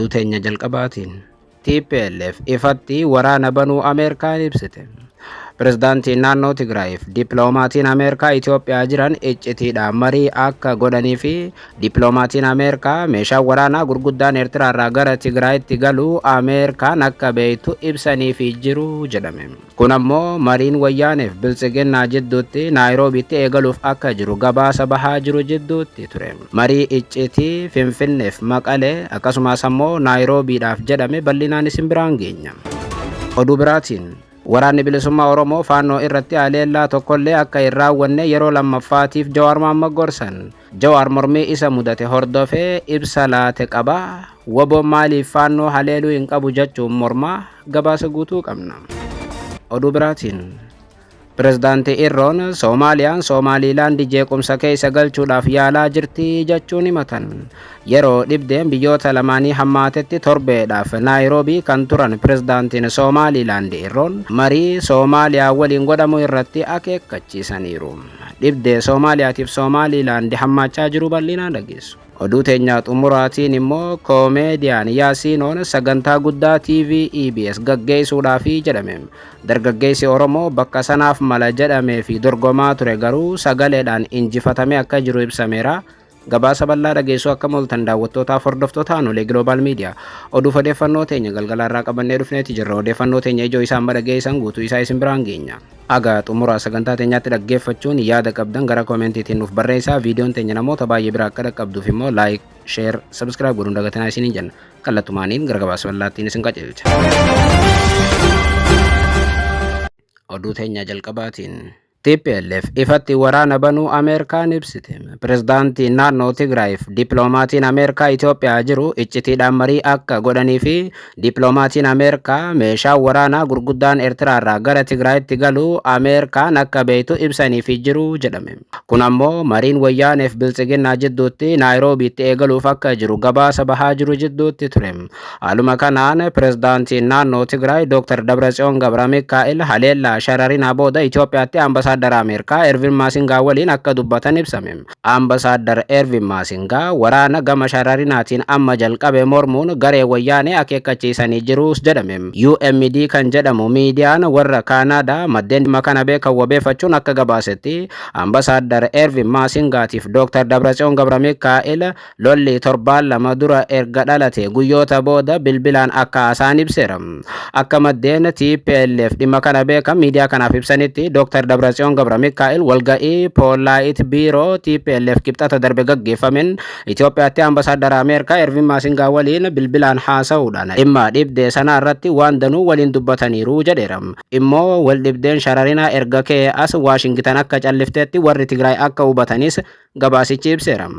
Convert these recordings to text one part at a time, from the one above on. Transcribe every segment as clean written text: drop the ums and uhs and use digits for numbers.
Oduu teenya jalqabaatiin TPLF ifatti waraana banuu Ameerikaan ibsite. Pirezidaantiin naannoo Tigraayiif dippiloomatiin Ameerikaa Itoophiyaa jiran iccitiidhaan marii akka godhanii fi dippiloomatiin Ameerikaa meeshaan waraanaa gurguddaan Eertiraarraa gara Tigraayitti galuu Ameerikaan akka beektu ibsaniifi jiru jedhame. Kun ammoo mariin Wayyaaneef Biltsiginnaa jidduutti Naayiroobiitti eegaluuf akka jiru gabaasa bahaa jiru jidduutti ture. Marii iccitii Finfinneef Maqalee akkasumas ammoo Naayiroobiidhaaf jedhame bal'inaan isin biraan geenya. Oduu biraatiin Waraanni Bilisummaa Oromoo Faannoo irratti haleellaa tokkollee akka hin raawwanne yeroo lammaffaatiif Jawaar Mahaammad gorsan. Jawaar mormii isa mudate hordofee ibsa laate qaba. Wbo maaliif Faannoo haleeluu hin qabu jechuun morma? Gabaasa guutuu qabna. Oduu biraatiin Pirezidaanti Irroon Soomaaliyaan Soomaaliilaandi jeequmsa keessa galchuudhaaf yaalaa jirti jechuun himatan. Yeroo dhibdeen biyyoota lamaanii hammaatetti torbeedhaaf Naayiroobii kan turan pirezidaantiin Soomaaliilaandi Irroon marii Soomaaliyaa waliin godhamu irratti akeekkachiisaniiru. Dhibdee Soomaaliyaatiif Soomaaliilaandi hammaachaa jiru bal'inaan dhageessu. Oduu teenya xumuraatiin immoo koomeediyaan Yaasiinoon sagantaa guddaa TV EBS gaggeessuudhaafi jedhame. Dargaggeessi Oromoo bakka sanaaf mala jedhamee fi dorgomaa ture garuu sagaleedhaan injifatamee akka jiru ibsameera. Gabaasa bal'aa dhageessuu akka mooltan daawwattootaaf hordoftoota Aanolee Global Media. Oduuf odeeffannoo teenya galgala irraa qabannee dhufneeti jirra. Odeeffannoo teenya ijoo isaa amma dhageessan guutuu isaa isin biraan geenya. Aga xumura sagantaa teenyaatti dhaggeeffachuun yaada qabdan gara koomentiitiin nuuf barreessaa. Viidiyoon teenya namoota baay'ee bira akka dhaqqabduuf immoo like, share, subscribe godhuun dagatinaa isiniin jenna. Kallattumaaniin gara gabaasa bal'aattiin isin qajeelcha. Oduu teenya jalqabaatiin Tplf ifatti waraana banuu Ameerikaan ibsite. Pirezidaantiin naannoo Tigraayiif dippiloomatiin Ameerikaa Itoophiyaa jiru iccitiidhaan marii akka godhanii fi dippiloomatiin Ameerikaa meeshaan waraanaa gurguddaan Eertiraarraa gara Tigraayitti galuu Ameerikaan akka beektu ibsaniifi jiru jedhame. Kun ammoo mariin Wayyaaneef Biltsiginnaa jidduutti Naayiroobiitti eegaluuf akka jiru gabaasa bahaa jiru jidduutti ture. Haaluma kanaan Pirezidaantiin naannoo Tigraay Dooktar Dabratsiyoon Gabramikaa'el haleellaa Shararinaa booda Itoophiyaatti Ambasaaddara Ameerikaa Ervin Maasingaa waliin akka dubbatan ibsame. Ambasaaddar Ervin Maasingaa waraana gama Shararinaatiin amma jalqabe mormuun garee Wayyaanee akeekkachiisanii jiruus jedhame. UMD kan jedhamu miidiyaan warra Kaanaadaa maddeen dhimma kana beekan wabeeffachuun akka gabaasetti Ambasaaddar Ervin Maasingaatiif Dooktar Dabratsiyoon Gabramikaa'el Lolli torbaan 2 dura erga dhalate guyyoota booda bilbilaan akka haasa'an ibseera. Akka maddeen tplf dhimma kana beekan miidiyaa kanaaf ibsanitti Dr. Dabratsiyoon Gabramikaa'el walga'ii Poolaayit Biiroo tplf Kibxata darbe gaggeeffamen Itoophiyaatti Ambasaaddara Ameerikaa Ervin Maasingaa waliin bilbilaan haasa'uudhaan dhimma dhibdee sanaa irratti waan danuu waliin dubbataniiru jedheera. Immoo waldhibdeen shararinaa erga ka'ee as Waashingitan akka callifteetti warri Tigraay akka hubatanis gabaasichi ibseera.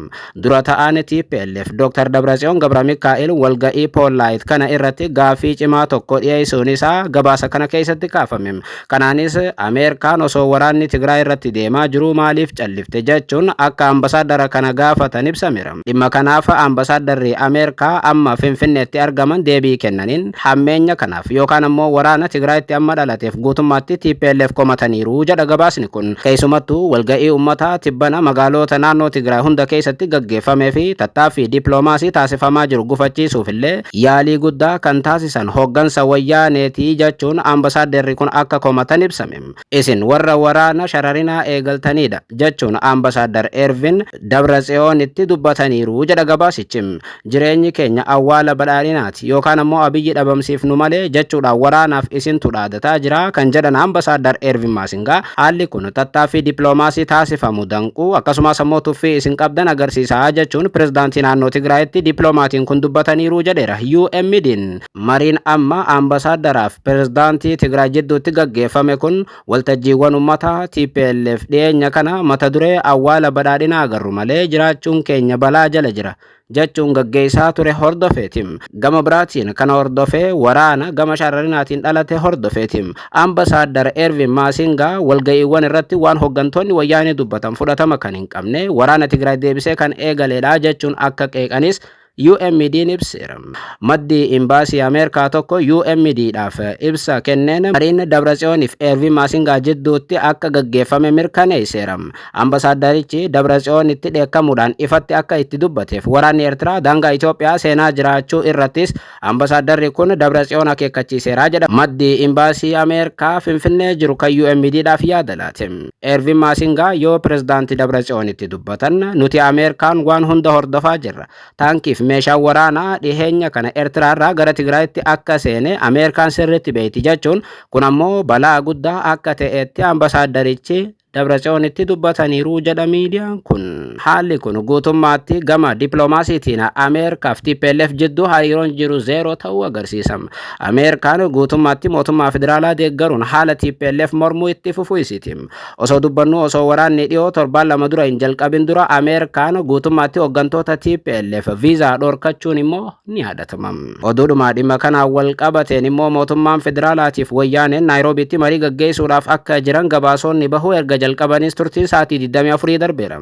Dura ta'aan tplf Dr. Dabratsiyoon Gabramikaa'el walga'ii Poolaayit kana irratti gaaffii cimaa tokko dhiyeessuun isaa gabaasa kana keessatti kaafame. Kanaanis Ameerikaan osoo waraanni Tigraay irratti deemaa jiruu maaliif callifte jechuun akka ambasaaddara kana gaafatan ibsameera. Dhimma kanaaf ambasaaddarri Ameerikaa amma Finfinneetti argaman deebii kennaniin hammeenya kanaaf yookaan ammoo waraana Tigraayitti amma dhalateef guutummaatti tplf komataniiru jedha gabaasni kun. Keessumattuu walga'ii ummataa tibbana magaaloota naannoo Tigraay hunda keessatti gaggeeffamee fi tattaaffii dippiloomaasii taasifamaa jiru gufachiisuuf illee yaalii guddaa kan taasisan hooggansa Wayyaaneeti jechuun ambasaaddarri kun akka komatan ibsame. Isin warra waraana shararinaa eegaltaniidha jechuun ambasaaddar Ervin Dabratsiyoonitti dubbataniiru jedha gabaasichi. Jireenyi keenya awwaala badhaadhinaati yookaan ammoo Abiyyi dhabamsiifnu malee jechuudhaan waraanaaf isintu dhaadataa jira kan jedhan Ambasaaddar Eervin Maasingaa haalli kun tattaaffii dippiloomaasii taasifamu danquu akkasumas ammoo tuffii isin qabdan agarsiisa jechuun pirezidaantii naannoo Tigraayitti dippiloomaatiin kun dubbataniiru jedheera UMD'n. Mariin amma Ambasaaddaraaf pirezidaantii Tigraay jidduutti gaggeeffame kun waltajjiiwwan ummataa tplf dhiyeenya kana mata duree awwaala badhaadhinaa agarru malee jiraachuun keenya balaa jala jira jechuun gaggeessaa ture hordofeeti. Gama biraatiin kana hordofee waraana gama shararinaatiin dhalate hordofeeti. Ambasaaddar Ervin Maasingaa walga'iiwwan irratti waan hoggantoonni Wayyaanee dubbatan fudhatama kan hin qabne waraana Tigraay deebisee kan eegaleedha jechuun akka qeeqanis UMD'n ibseera. Maddi imbaasii Ameerikaa tokko UMD'dhaaf ibsa kenneen mariin Dabratsiyooniif Eervin Maasingaa jidduutti akka gaggeeffame mirkaneesseera. Ambasaaddarichi Dabratsiyoonitti dheekkamuudhaan ifatti akka itti dubbateef waraanni Eertiraa daangaa Itoophiyaa seenaa jiraachuu irrattis ambasaadarri kun Dabratsiyoon akeekkachiiseera jedha. Maddi imbaasii Ameerikaa Finfinnee jiru kan UMD'dhaaf yaada laate. Eervin Maasingaa yoo pirezidaantii Dabratsiyoonitti dubbatan, "Nuti Ameerikaan waan hunda hordofaa jirra. Taankiif meeshaan waraanaa dhiheenya kana Eertiraarraa gara Tigraayitti akka seene Ameerikaan sirriitti beekti," jechuun kun ammoo balaa guddaa akka ta'etti ambasaaddarichi Dabratsiyoonitti dubbataniiru jedha miidiyaan kun. Haalli kun guutummaatti gama dippiloomaasiitiin Ameerikaaf TPLF jidduu hariiroon jiru zeeroo ta'uu agarsiisa. Ameerikaan guutummaatti mootummaa federaalaa deeggaruun haala TPLF mormuu itti fufuu isiiti. Osoo dubbannu, osoo waraanni dhiyoo torbaan 2 dura hin jalqabin dura Ameerikaan guutummaatti hooggantoota TPLF viizaa dhorkachuun immoo ni yaadatama. Oduudhuma dhimma kanaan wal qabateen immoo mootummaan federaalaatiif wayyaaneen Naayiroobiitti marii gaggeessuudhaaf akka jiran gabaasonni bahuu erga jalqabanis turtiin sa'aatii 24 darbeera.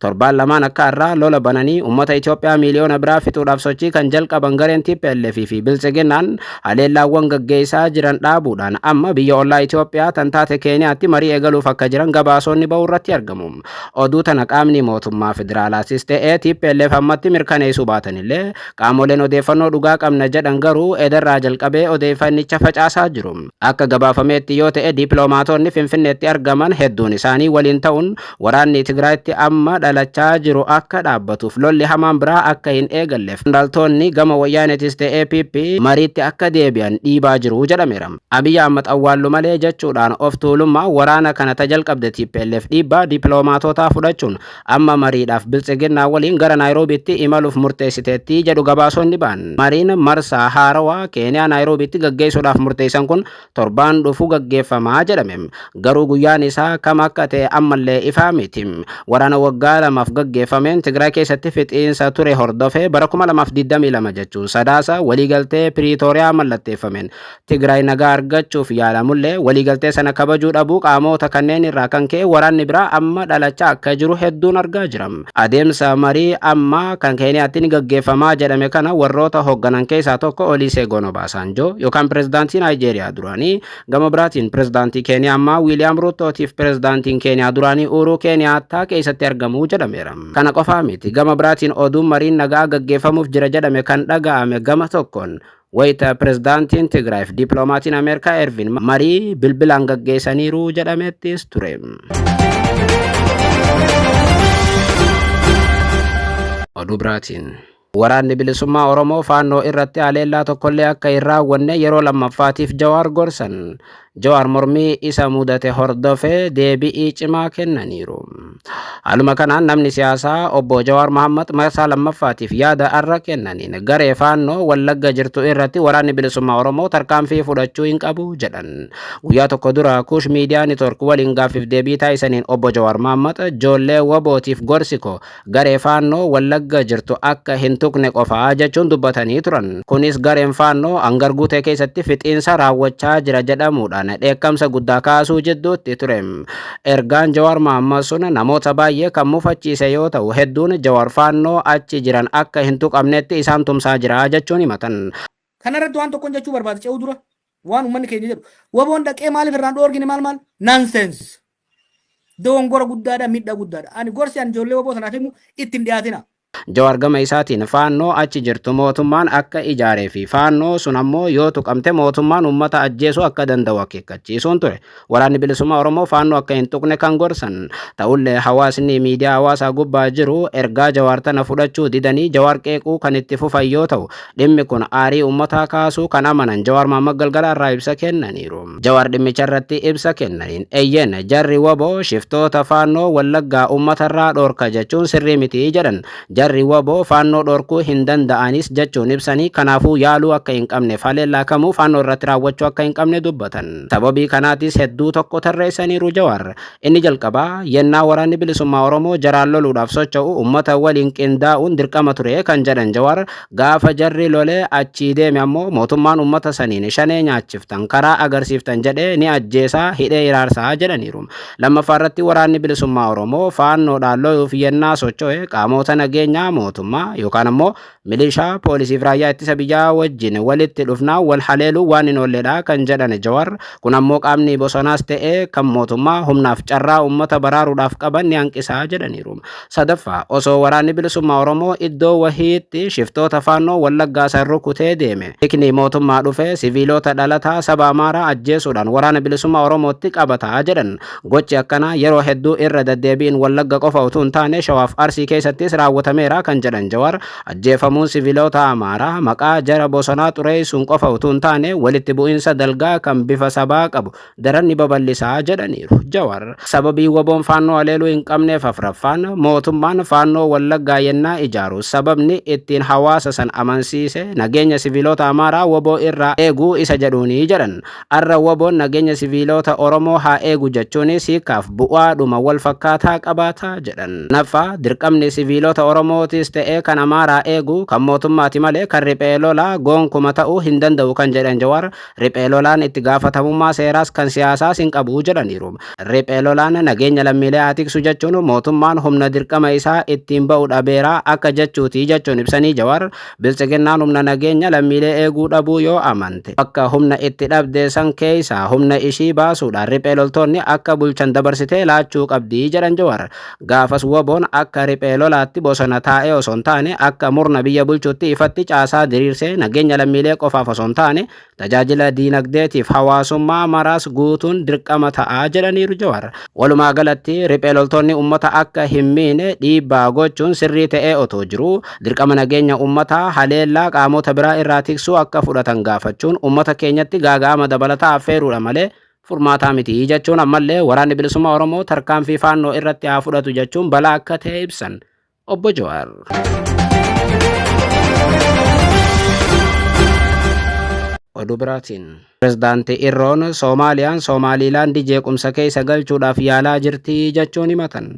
Torbaan lamaan akka irraa lola bananii uummata Itoophiyaa miiliyoona biraa fixuudhaaf sochii kan jalqaban gareen TPLF fi Biltsiginnaan haleellaawwan gaggeessaa jiran dhaabuudhaan amma biyya ollaa Itoophiyaa tan taate Keeniyaatti marii eegaluuf akka jiran gabaasonni bahuu irratti argamu. Oduu tana qaamni mootummaa federaalaatis ta'ee TPLF ammatti mirkaneessuu baatanillee, qaamoleen odeeffannoo dhugaa qabna jedhan garuu edarraa jalqabee odeeffannicha facaasaa jiru. Akka gabaafameetti yoo ta'e, dippiloomaatonni Finfinneetti argaman hedduun isaanii waliin ta'uun waraanni Tigraayitti amma dhalachaa jiru akka dhaabbatuuf, lolli hamaan biraa akka hin eegalleef, qondaaltonni gama wayyaanetis ta'ee PP mariitti akka deebi'an dhiibaa jiru jedhameera. Abiyyi Ahmad awwaallu malee jechuudhaan of tuulummaa waraana kana tajalqabde TPLF dhiibbaa dippiloomaatotaa fudhachuun amma mariidhaaf Biltsiginnaa waliin gara Naayiroobiitti imaluuf murteessiteetti jedhu gabaasonni ba'an. Mariin marsaa haarawaa Keeniyaa Naayiroobiitti gaggeessuudhaaf murteessan kun torbaan dhufu gaggeeffamaa jedhame. Garuu guyyaan isaa kam akka ta'e ammallee ifaa miti. Waraana waggaa 2f gaggeeffameen Tigraay keessatti fixiinsa ture hordofee bara 2022 jechuun Sadaasa waliigaltee Piriitooriyaa mallatteeffameen Tigraay nagaa argachuuf yaalamullee, waliigaltee sana kabajuu dhabuu qaamota kanneen irraa kan ka'e waraanni biraa amma dhalachaa akka jiru hedduun argaa jira. Adeemsa marii ammaa kan Keeniyaatti ni gaggeeffamaa jedhame kana warroota hoogganan keessaa tokko Olusegun Obasanjo yookaan pirezidaantii Naayijeeriyaa duraanii, gama biraatiin pirezidaantii Keeniyaa ammaa Wiiliyaam Ruuttootiif pirezidaantiin Keeniyaa duraanii Uhuruu Keeniyaattaa keessatti argamuu jedhameera. Kana qofaa miti, gama biraatiin oduun mariin nagaa gaggeeffamuuf jira jedhame kan dhaga'ame gama tokkoon wayita pirezidaantiin Tigraay fi dippiloomatiin Ameerikaa Ervin marii bilbilaan gaggeessaniiru jedhamettis ture. Oduu biraatiin, waraanni bilisummaa Oromoo Faannoo irratti haleellaa tokkollee akka hin raawwanne yeroo lammaffaatiif Jawaar gorsan. Jawaar mormii isa mudate hordofee deebi'ii cimaa kennaniiru. Haaluma kanaan namni siyaasaa obbo Jawaar Mohammad marsaa lammaffaatiif yaada arra kennaniin garee Faannoo Wallagga jirtu irratti waraanni bilisummaa Oromoo tarkaanfii fudhachuu hin qabu jedhan. Guyyaa tokko dura Kuush Miidiyaa Network waliin gaaffiif deebii taasisaniin obbo Jawaar Mohammad, "Ijoollee WBOtiif gorsi koo garee Faannoo Wallagga jirtu akka hin tuqne qofaa," jechuun dubbatanii turan. Kunis gareen Faannoo Angar Guutee keessatti fixiinsa raawwachaa jira jedhamuudhaan dheekkamsa guddaa kaasuu jidduutti ture. Ergaan Jawaar Mohammad sun namoota baay'ee kan mufachiise yoo ta'u, hedduun Jawaar Faannoo achi jiran akka hin tuqamnetti isaan tumsaa jira jechuun himatan. Kanarratti waan tokkoon jechuu barbaada ce'uu dura, waan uummanni keenya jedhu. WBOn dhaqee maaliif irraan dhoorgine, maal maal, nonsense. Dogongora guddaadha, miidhaa guddaadha. Ani gorsi ani ijoollee WBO sanaaf himu, itti hin dhiyaatina. Jawaar gama isaatiin Faannoo achi jirtu mootummaan akka ijaaree fi Faannoo sun ammoo yoo tuqamte mootummaan uummata ajjeesuu akka danda'u akeekkachiisuun ture. Waraanni bilisummaa Oromoo Faannoo akka hin tuqne kan gorsan. Ta'ullee hawaasni miidiyaa hawaasaa gubbaa jiru ergaa Jawaar tana fudhachuu didanii Jawaar qeequu kan itti fufan yoo ta'u, dhimmi kun aarii uummataa kaasuu kan amanan Jawaar Mohammad galgala irraa ibsa kennaniiru. Jawaar dhimmicha irratti ibsa kennaniin, "Eeyyen, jarri WBO shiftoota Faannoo Wallaggaa uummatarraa dhoorka jechuun sirrii miti," jedhan. Jarri WBO Faannoo dhorkuu hin danda'anis jechuun ibsanii, kanaafuu yaaluu akka hin qabneef haleellaa kamuu Faannoo irratti raawwachuu akka hin qabne dubbatan. Sababii kanaatis hedduu tokko tarreessaniiru Jawaar. Inni jalqabaa, yennaa waraanni bilisummaa Oromoo jaraan loluudhaaf socho'u uummata waliin qindaa'uun dirqama ture kan jedhan Jawaar, gaafa jarri lolee achii deeme ammoo mootummaan uummata saniin Shanee nyaachiftan, karaa agarsiiftan jedhee ni ajjeesaa, hidhee iraarsaa jedhaniiru. Lammaffaa irratti, waraanni bilisummaa Oromoo Faannoodhaan loluuf yennaa socho'e qaamota nageenya nageenyaa mootummaa yookaan ammoo milishaa, poolisiif raayyaa ittisa biyyaa wajjin walitti dhufnaa wal haleeluu waan hin oolledha kan jedhan Jawar, kun ammoo qaamni bosonaas ta'ee kan mootummaa humnaaf carraa uummata baraaruudhaaf qaban ni hanqisaa jedhaniiru. Sadaffaa, osoo waraanni bilisummaa Oromoo iddoo wahiitti shiftoota Faannoo Wallaggaa san rukutee deeme, tikni mootummaa dhufe siviilota dhalataa saba Amaaraa ajjeesuudhaan waraana bilisummaa Oromootti qabataa jedhan. Gochi akkanaa yeroo hedduu irra deddeebiin Wallagga qofa utuu hin taane Shawaaf Arsii keessattis raawwatameera kan jedhan Jawar, ajjeefamuun siviilota Amaaraa maqaa jara bosonaa xureessuun qofa utuu hin taane walitti bu'iinsa dalgaa kan bifa sabaa qabu daran ni babal'isaa jedhaniiru. Jawar sababii WBOn Faannoo haleeluu hin qabneef afraffaan, mootummaan Faannoo Wallaggaa yennaa ijaaru sababni ittiin hawaasa san amansiise nageenya siviilota Amaaraa WBO irraa eeguu isa jedhuuni jedhan. Arra WBOn nageenya siviilota Oromoo haa eegu jechuunis hiikaaf bu'aadhuma wal fakkaataa qabaata jedhan. Naffaa, dirqamni siviilota Oromootis ta'ee kan Amaaraa eegu kan mootummaati malee kan riphee lolaa gonkuma ta'uu hin danda'u kan jedhan Jawar, riphee lolaan itti gaafatamummaa seeraas kan siyaasaas hin qabu jedhaniiru. Riphee lolaan nageenya lammiilee haa tiksu jechuun mootummaan humna dirqama isaa ittiin ba'u dhabeeraa akka jechuuti jechuun ibsanii Jawar, biltsiginnaan humna nageenya lammiilee eeguu dhabuu yoo amante bakka humna itti dhabde san keessaa humna ishii baasuudhaan riphee loltoonni akka bulchan dabarsitee laachuu qabdi jedhan Jawar. Gaafas WBOn akka riphee lolaatti bosona taa'ee osoo hin taane akka murna biyya bulchuutti ifatti caasaa diriirsee nageenya lammiilee qofaaf osoo hin taane tajaajila diinagdeetiif hawaasummaa maraas guutuun dirqama ta'aa jedhaniiru Jawar. Walumaa galatti riphee loltoonni uummata akka hin miine dhiibbaa gochuun sirrii ta'ee otoo jiruu dirqama nageenya uummataa haleellaa qaamota biraa irraa tiksuu akka fudhatan gaafachuun uummata keenyatti gaaga'ama dabalataa affeeruudha malee furmaataa miti jechuun ammallee waraanni bilisummaa Oromoo tarkaanfii Faannoo irratti haa fudhatu jechuun balaa akka ta'e ibsan obbo Jawaar. Oduu biraatiin, Pirezidaantii Irroon Soomaaliyaan Soomaaliilaandi jeequmsa keessa galchuudhaaf yaalaa jirti jechuun himatan.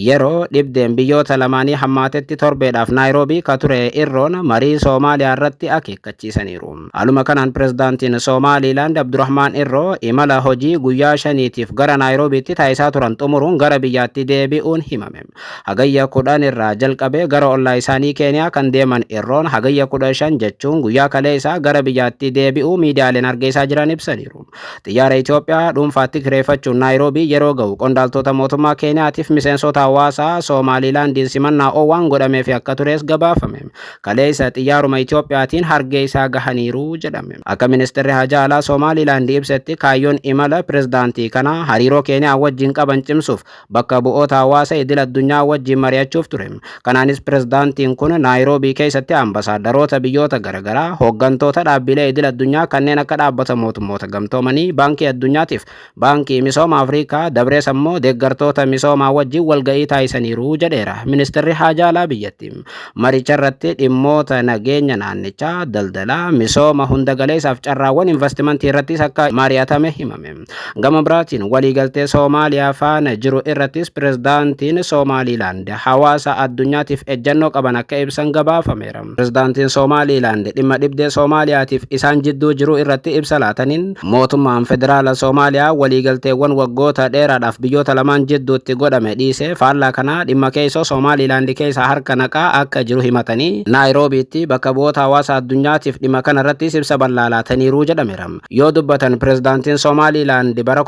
Yeroo dhibdeen biyyoota lamaanii hammaatetti torbeedhaaf Naayiroobii ka ture Irroon marii Soomaaliyaa irratti akeekkachiisaniiru. Haaluma kanaan pirezidaantiin Soomaaliilaand Abdurrahmaan Irroo imala hojii guyyaa 5tiif gara Naayiroobiitti taasisaa turan xumuruun gara biyyaatti deebi'uun himame. Hagayya 10 irraa jalqabee gara ollaa isaanii Keeniyaa kan deeman Irroon hagayya 15 jechuun guyyaa kaleessaa gara biyyaatti deebi'uu miidiyaaleen Hargeysaa jiran ibsaniiru. Xiyyaara Itoophiyaa dhuunfaatti kireeffachuun Naayiroobii yeroo ga'u qondaaltota mootummaa Keeniyaatiif miseensota hawaasaa Soomaaliilaandiin simannaa oowwaan godhameef akka tures gabaafame. Kaleessa xiyyaaruma Itoophiyaatiin Hargeysaa gahaniiru jedhame. Akka ministeerri haajaa alaa Soomaaliilaand ibsetti kaayyoon imala pirezidaantii kanaa hariiroo Keeniyaa wajjin qaban cimsuuf bakka bu'oota hawaasa idil addunyaa wajjin mari'achuuf ture. Kanaanis pirezidaantiin kun Naayiroobii keessatti ambasaadaroota biyyoota garaagaraa, hooggantoota dhaabbilee idil addunyaa kanneen akka dhaabbata mootummoota gamtoomanii, baankii addunyaatiif baankii misooma Afrikaa, dabrees ammoo deeggartoota misoomaa wajjin walga'ii taasisaniiru jedheera ministeerri haajaa alaa biyyattii. Maricha irratti dhimmoota nageenya naannichaa, daldalaa, misooma hunda galeessaaf carraawwan investimentii irrattis akka mari'atame himame. Gama biraatiin waliigaltee Soomaaliyaa faana jiru irrattis pirezidaantiin Soomaaliilaand hawaasa addunyaatiif ejjennoo qaban akka ibsan gabaafameera. Pirezidaantiin Soomaaliilaand dhimma dhibdee Soomaaliyaatiif isaan jidduu jiru irratti ibsa laataniin mootummaan federaala Soomaaliyaa waliigalteewwan waggoota dheeraadhaaf biyyoota lamaan jidduutti godhame dhiisee faallaa kanaa dhimma keessoo Soomaaliilaand keessa harka naqaa akka jiru himatanii Naayiroobiitti bakka bu'oota hawaasa addunyaatiif dhimma kana irrattis ibsa bal'aa laataniiru jedhameera. Yoo dubbatan pirezidaantiin Soomaaliilaand bara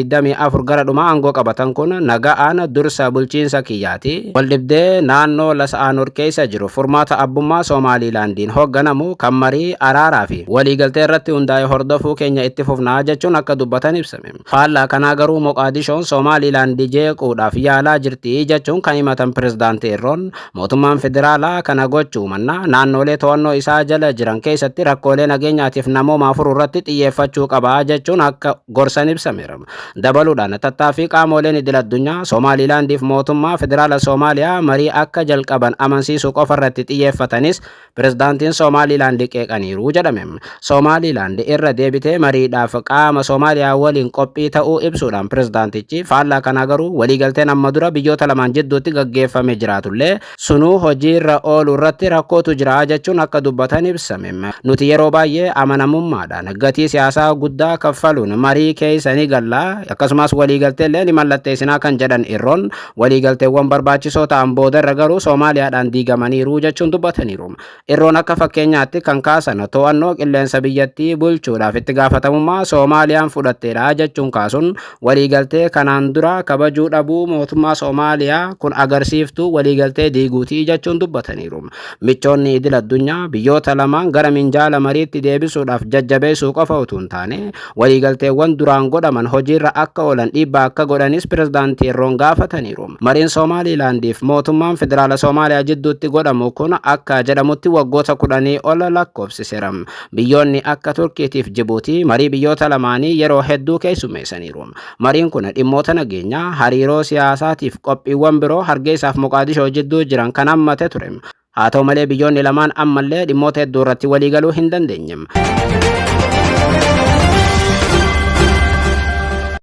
2024 gara dhumaa aangoo qabatan kun naga'aan dursa bulchiinsa kiyyaati. Waldhibdee naannoo Las'aanoor keessa jiru furmaata abbummaa Soomaaliilaandiin hoogganamu kan marii araaraa fi waliigaltee irratti hundaa'e hordofuu keenya itti fufnaa jechuun akka dubbatan ibsame. Faallaa kanaa garuu Moqaadishoon Soomaaliilaand jeequudhaaf yaalaa jirti jechuun kan himatan pirezidaantii Irroon mootummaan federaalaa kana gochuu mannaa naannolee to'annoo isaa jala jiran keessatti rakkoolee nageenyaatiif namoomaa furuu irratti xiyyeeffachuu qaba jechuun akka gorsan ibsameera. Dabaluudhaan tattaaffii qaamoleen idil addunyaa Soomaaliilaandiif mootummaa federaala Soomaaliyaa marii akka jalqaban amansiisuu qofa irratti xiyyeeffatanis pirezidaantiin Soomaaliilaand qeeqaniiru jedhame. Soomaaliilaand irra irra deebitee mariidhaaf qaama Soomaaliyaa waliin qophii ta'uu ibsuudhaan pirezidaantichi faallaa kanaa garuu waliigalteen amma dura biyyoota lamaan jidduutti gaggeeffame jiraatullee sunuu hojiirra ooluu irratti rakkootu jira jechuun akka dubbatan ibsame. Nuti yeroo baay'ee amanamummaadhaan gatii siyaasaa guddaa kaffaluun marii keessa ni galla, akkasumas waliigaltee illee ni mallatteessinaa kan jedhan Irroon, waliigalteewwan barbaachisoo ta'an boodarra garuu Soomaaliyaadhaan diigamaniiru jechuun dubbataniiru. Irroon akka fakkeenyaatti kan kaasan to'annoo qilleensa biyyattii bulchuudhaaf itti gaafatamummaa Soomaaliyaan fudhatteedha jechuun kaasuun, waliigaltee kanaan dura kabajuu dhabuu mootummaa Soomaaliyaa kun agarsiiftuu waliigaltee diiguutii jechuun dubbataniiru. Michoonni idil addunyaa biyyoota lamaan gara minjaala mariitti deebisuudhaaf jajjabeessuu qofa utuu hin taane, waliigalteewwan duraan godhaman hojiirra akka oolan dhiibbaa akka godhanis pirezidaantii Irroon gaafataniiru. Mariin Soomaalilaandiif mootummaan federaala Soomaaliyaa jidduutti godhamu kun akka jedhamutti waggoota 10 ol lakkoofsiseera. Biyyoonni akka Turkiitiif Jibuutii marii biyyoota lamaanii yeroo hedduu keessummeessaniiru. Mariin kun dhimmoota nageenyaa, hariiroo siyaasaatiif qophiiwwan biroo Hargeysaaf Moqaadishoo jidduu jiran kan hammate ture. Haa ta'u malee, biyyoonni lamaan ammallee dhimmoota hedduu irratti waliigaluu hin dandeenye.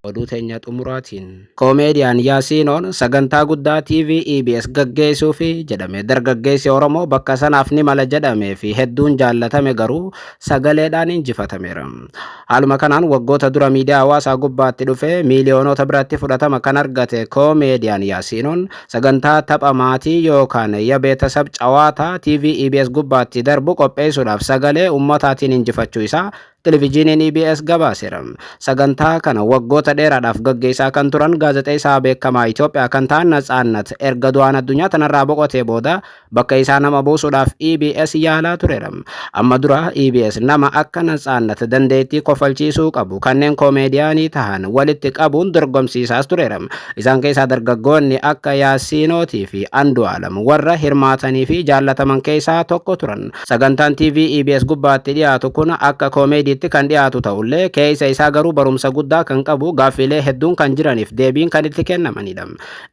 Oduu teenya xumuraatiin, Koomeediyaan Yaasiinoon sagantaa guddaa TV EBS gaggeessuu fi jedhame. Dargaggeessi Oromoo bakka sanaaf ni mala jedhamee fi hedduun jaallatame garuu sagaleedhaan injifatameera. Haaluma kanaan waggoota dura miidiyaa hawaasaa gubbaatti dhufee miiliyoonota biratti fudhatama kan argate koomeediyaan Yaasiinoon sagantaa tapha maatii yookaan የቤተሰብ ጨዋታ TV EBS gubbaatti darbu qopheessuudhaaf sagalee ummataatiin injifachuu isaa televizyiiniin EBS gabaaseera. Sagantaa kana waggoota dheeraadhaaf gaggeessaa kan turan gaazexeessaa beekamaa Itoophiyaa kan ta'an Natsaannat erga du'aan addunyaa tanarraa boqotee booda bakka isaa nama buusuudhaaf EBS yaalaa tureera. Amma dura EBS nama akka Natsaannat dandeettii kofalchiisuu qabu kanneen koomeediyaanii tahan walitti qabuun dorgomsiisaas tureera. Isaan keessaa dargaggoonni akka Yaasiinootii fi Andu'aalam warra hirmaatanii fi jaallataman keessaa tokko turan. Sagantaan TV EBS gubbaatti dhiyaatu kun akka koomeediitti kan dhiyaatu ta'ullee, keessa isaa garuu barumsa guddaa kan qabu, gaaffiilee hedduun kan jiraniif deebiin kan itti kennamanidha.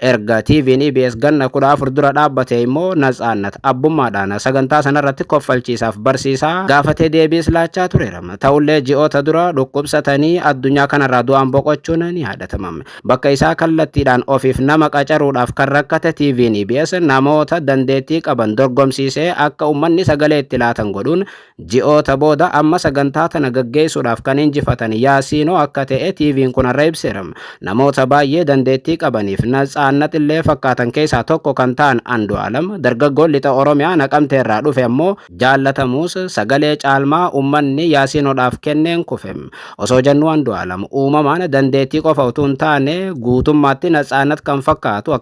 Erga TV'n EBS ganna 14 dura dhaabbate immoo Natsaannat abbummaadhaan sagantaa sanarratti koffalchiisaaf barsiisaa gaafatee deebiis laachaa tureera. Ta'ullee ji'oota dura dhukkubsatanii addunyaa kanarraa du'aan boqochuun ni yaadatama. Bakka isaa kallattiidhaan ofiif nama qacaruudhaaf kan rakkate TV'n EBS namoota dandeettii qaban dorgomsiisee akka uummanni sagalee itti laatan godhuun ji'oota booda amma sagantaa tana gaggeessuudhaaf kan injifatan Yaasiinoo akka ta'e TV'n kun har'a ibseera. Namoota baay'ee dandeettii qabaniif Natsaannat illee fakkaatan keessaa tokko kan ta'an Andu'aalam, dargaggoon lixa Oromiyaa Naqamtee irraa dhufe ammoo jaallatamuus sagalee caalmaa uummanni Yaasiinoodhaaf kenneen kufe. Osoo jennuu, Andu'aalam uumamaan dandeettii qofa utuu hin taane guutummaatti Natsaannat kan fakkaatu,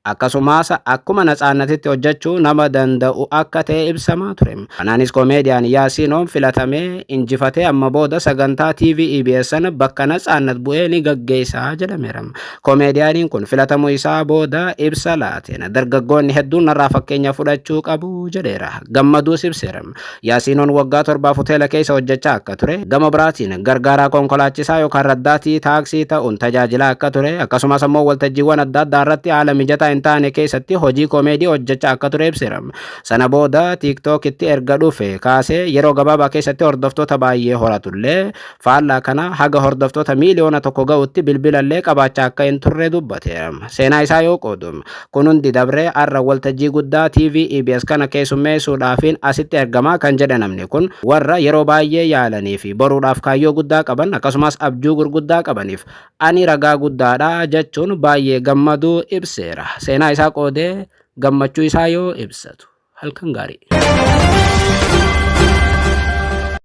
akkasumas akkuma Natsaannatitti hojjechuu nama danda'u akka ta'e ibsamaa ture. Kanaanis koomeediyaan Yaasiinoon filatamee injifatee amma booda sagantaa TV EBS bakka Natsaannat bu'ee ni gaggeessaa jedhameera. Koomeediyaaniin kun filatamuu isaa booda ibsa laateen, "Dargaggoonni hedduun narraa fakkeenya fudhachuu qabu" jedheera. Gammaduus ibseera. Yaasiinoon waggaa 7f hoteela keessa hojjechaa akka ture, gama biraatiin gargaaraa konkolaachisaa yookaan raddaatii taaksii ta'uun tajaajilaa akka ture, akkasumas ammoo waltajjiiwwan adda addaa irratti haala mijataa hin taane keessatti hojii koomeedii hojjechaa akka ture ibseera. Sana booda TikTokitti erga dhufe kaasee yeroo gabaabaa keessatti hordoftoota baay'ee horatullee, faallaa kana haga hordoftoota 1 miiliyoona ga'utti bilbilallee qabaachaa akka hin turre dubbate. Seenaa isaa yoo qoodu, "Kun hundi dabree har'a waltajjii guddaa TV EBS kana keessummeessuudhaafiin asitti argamaa" kan jedhe namni kun, "warra yeroo baay'ee yaalanii fi boruudhaaf kaayyoo guddaa qaban akkasumas abjuu gurguddaa qabaniif ani ragaa guddaadha" jechuun baay'ee gammaduu ibseera. Seenaa isaa qoodee gammachuu isaa yoo ibsatu, halkan gaarii.